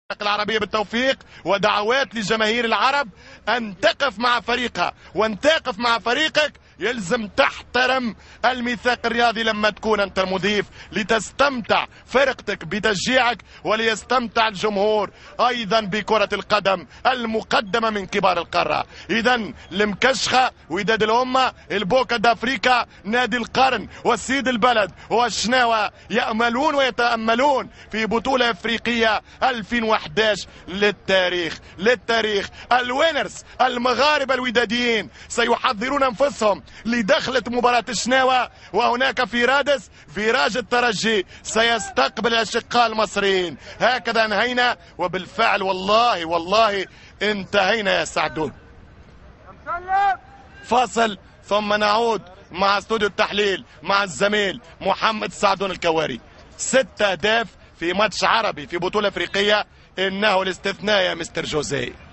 العربية بالتوفيق، ودعوات لجماهير العرب أن تقف مع فريقها، وأن تقف مع فريقك. يلزم تحترم الميثاق الرياضي لما تكون أنت المضيف، لتستمتع فرقتك بتشجيعك وليستمتع الجمهور أيضا بكرة القدم المقدمة من كبار القارة. إذا المكشخة، وداد الأمة، البوكا d'Africa، نادي القرن والسيد البلد والشناوة يأملون ويتأملون في بطولة أفريقية 2011 للتاريخ، للتاريخ. الوينرز المغاربة الوداديين سيحضرون أنفسهم لدخلة مباراة الشناوة، وهناك في رادس فيراج الترجي سيستقبل الأشقاء المصريين. هكذا انهينا، وبالفعل والله والله انتهينا يا سعدون. فاصل ثم نعود مع استوديو التحليل مع الزميل محمد سعدون الكواري. 6 أهداف في ماتش عربي في بطولة أفريقية، إنه الاستثناء يا مستر جوزيه.